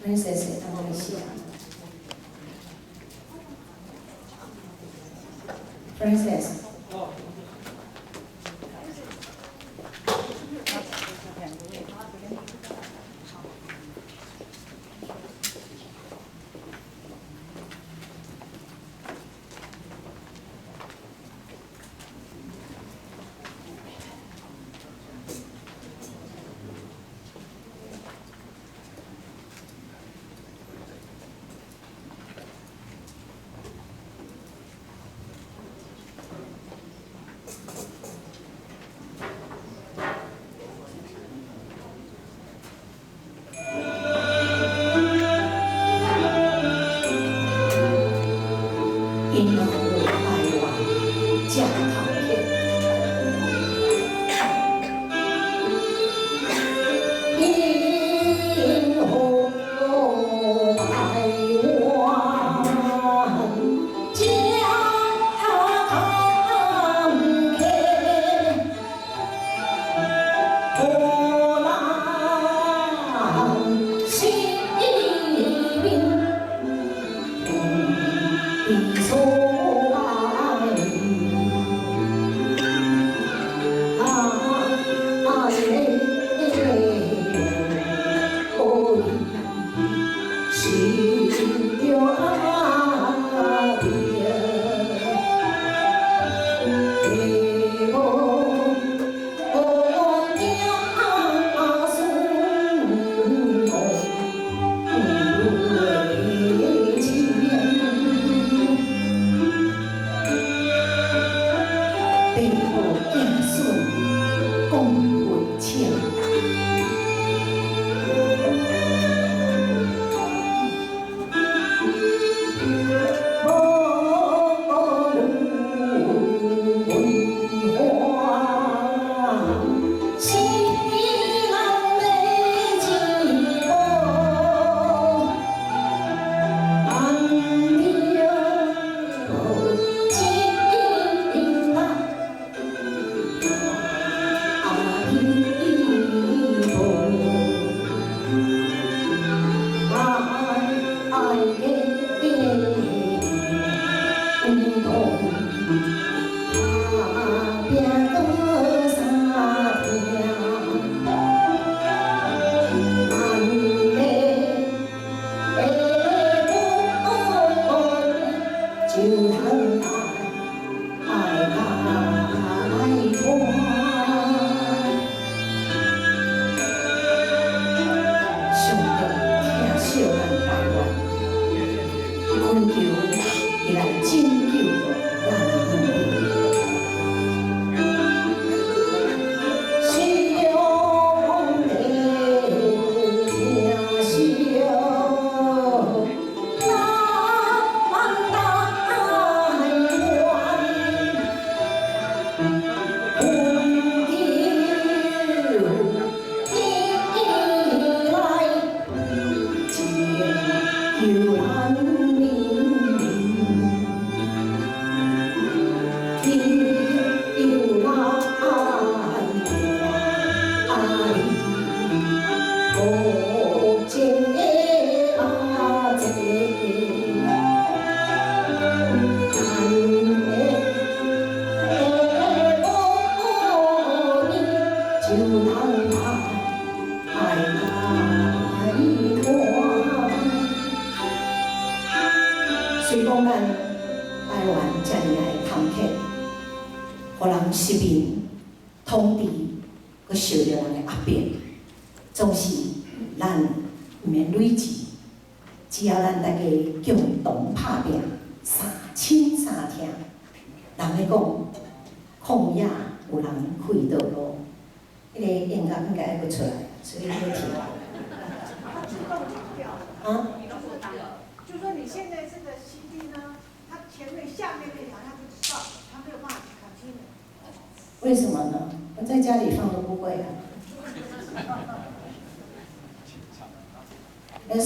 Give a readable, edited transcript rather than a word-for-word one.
Princess，當我死啊！Princess。因何台灣這坎坷？因何台灣這坎坷？予咱生命悲催。愛受著壓迫，父母子孫講袂清，父母子孫講袂清。無文化，是咱的進步。咱著盡力阿彌陀，愛愛的認同，打拼閣相聽，咱的本就通愛開拓。上帝疼惜咱台灣，懇求伊來拯救咱的人民。上帝疼惜咱台灣，懇求伊來拯救咱人民。救咱愛國際阿姐，咱的母語就通愛開拓。雖講咱台灣遮爾仔的坎坷，予人殖民統治，閣受著人的壓迫，總是咱毋免累志，只要咱大家共同拍拚，三親三疼。人咧講，曠野有人開道路，彼個音樂應該愛閣出來，所以欲聽。啊？就說你現在這個 CD 呢，它前面、下面那條它就 stop，它沒有辦法 continue。為什麼呢？我在家裡放都不會啊。